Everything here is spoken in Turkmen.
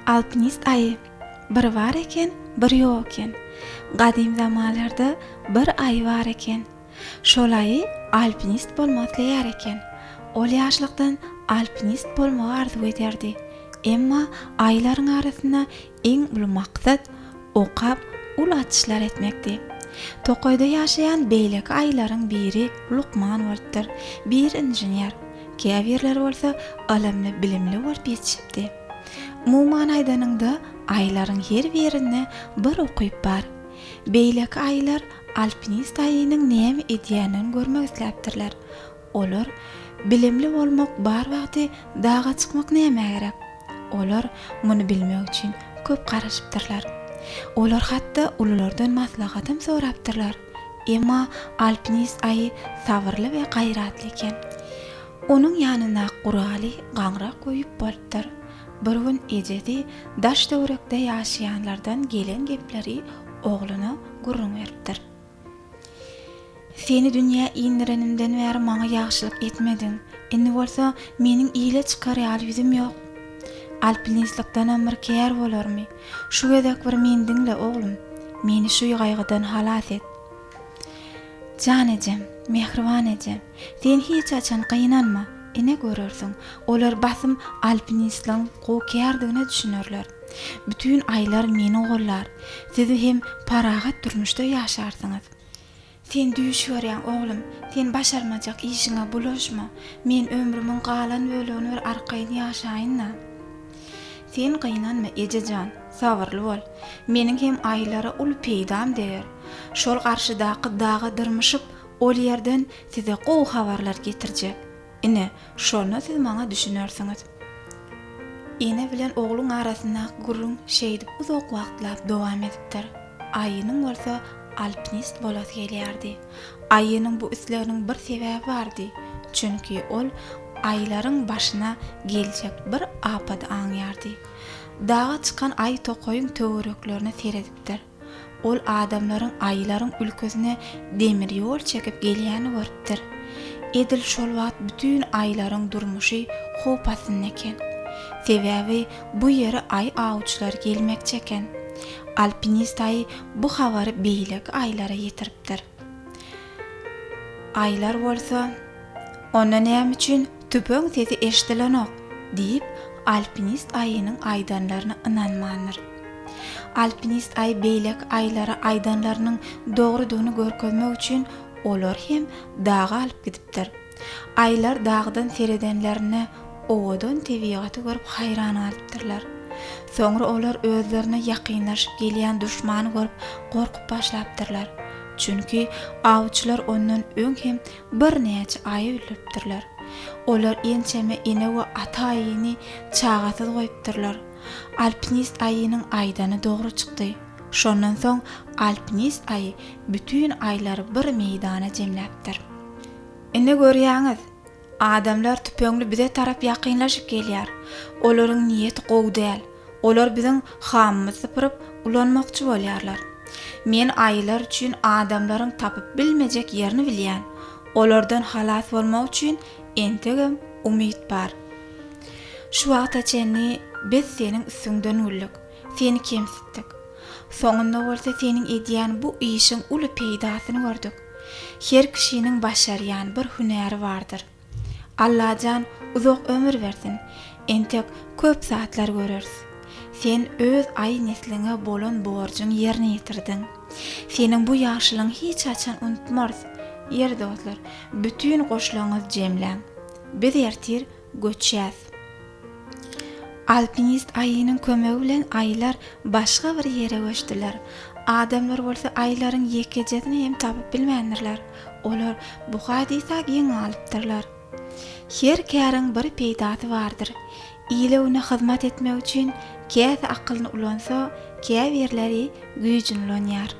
Alpinist aýy. Bir bar eken, bir ýok eken. Gadym zamanlarda bir aýy bar eken. Şol aýy alpinist bolmak isleýär eken. Ol ýaşlykdan alpinist bolmagy arzuw ederdi. Emma aýylaryň arasynda iň uly maksat okap uly açyşlar etmekdi. Tokaýda ýaşaýan beýleki aýylaryň biri lukman bolupdyr, biri inžener, käbirleri bolsa ylymly-bilimli bolup ýetişipdi. Umuman aýdanyňda, aýylaryň her birinde bir ukyp bar. Beýleki aýylar alpinist aýynyň näme edýänini görmek isläpdirler. Olar, Bilimli bolmak bar wagty daga çykmak nämä gerek? Olar muny bilmek üçin köp garaşypdyrlar. Olar hatda ululardan maslahatam sorapdyrlar. Emma alpinist aýy sabyrly we gaýratly eken. Onuň ýanyndaky guraly gaňrak we ýüp bolupdyr. Bir gün ejesi daş-töwerekde ýaşaýanlardan gelen gepleri ogluna gürrüň beripdir. Seni dünýä indirenimden bäri maňa ýagşylyk etmediň. Indi bolsa meniň ile çykar ýaly ýüzüm ýok. Alpinistlikdenem bir kär bolarmy? Şu gezek bir meni diňle, oglum. Meni şu gaýgydan halas et. Jan ejem, mähriban ejem, sen hiç haçan gynanma, ine görersiň, olar basym alpinistligiň gowy kärdigine düşünerler. Bütin aýlar meni gollar. Siz hem parahat durmuşda ýaşarsyňyz. Sen düýş görýäň, oglum. Sen başarmajak işiňe bulaşma. Men ömrümiň galan bölegini bir arkaýyn ýaşaýyn-da. Sen gynanma, eje jan. Sabyrly bol. Meniň hem aýlara uly peýdam deger. Şol garşydaky daga dyrmyşyp, ol ýerden size gowy habarlar getirjek. Ine, şonda siz maňa düşünersiňiz. Ene bilen ogluň arasyndaky gürrüň şeýdip uzak wagtlap dowam edipdir. Aýynyň bolsa alpinist bolasy gelýärdi. Aýynyň bu isleginiň bir sebäbi bardy. Çünki ol aýylaryň başyna geljek bir apady aňýardy. Daga çykan aýy tokaýyň töwereklerine seredipdir. Ol adamlaryň aýylaryň ülkesine demir ýol çekip gelýänini görüpdir. Edil şol wagt bütin aýylaryň durmuşy howp astynda eken. Sebäbi bu ýere aýy awçylary gelmekçi eken. Alpinist aýy bu habary beýleki aýylara ýetiripdir. Aýylar bolsa, Onda näme üçin tüpeň sesi eşidilenok? diýip, alpinist aýynyň aýdanlaryna ynanmandyr. Alpinist aýy beýleki aýylara aýdanlarynyň dogrudygyny görkezmek üçin olary hem daga alyp gidipdir. Aýylar dagdan seredenlerinde owadan tebigaty görüp haýran galypdyrlar. Soňra olar özlerine ýakynlaşyp gelýän duşmany görüp gorkup başlapdyrlar. Çünki awçylar ondan öň hem birnäçe aýy öldüripdirler. Olar ençeme ene we ata aýyny çagasyz goýupdyrlar. Alpinist aýynyň aýdany dogry çykdy. Şondan soň alpinist aýy bütin aýlary bir meýdana jemläpdir. Indi görýäňiz, adamlar tüpeňli bize tarap ýakynlaşyp gelýär. Olaryň niýeti gowy däl. Olar biziň hamymyzy sypyryp, ulanmakçy bolýarlar. Men aýylar üçin adamlaryň tapyp bilmejek ýerini bilýän. Olardan halas bolmak üçin entegem umyt bar. Şu wagta çenli biz seniň üstüňden güldük, seni kemsitdik. Soňunda bolsa seniň edýän bu işiň uly peýdasyny gördük. Her kişiniň başarýan bir hünäri bardyr. Allajan uzak ömür bersin, entek köp zatlar göreris. Sen öz aý nesliňe bolan borjuňy ýerine ýetirdiň. Seniň bu ýagşylygyňy hiç haçan unutmarys. Ýeri dostlar, bütin goşlaryňyzy jemläň. Biz ertir göçýäs. Alpinist aýynyň kömegi bilen aýylar başga bir ýere göçdüler. Adamlar bolsa aýylaryň ýekejesini hem tapyp bilmändirler. Olar bu hadysa geň galypdyrlar. Her käriň bir peýdasy bardyr. Ile-güne hyzmat etmek üçin käsi akylyny ulansa, käbirleri güýjüni ulanýar.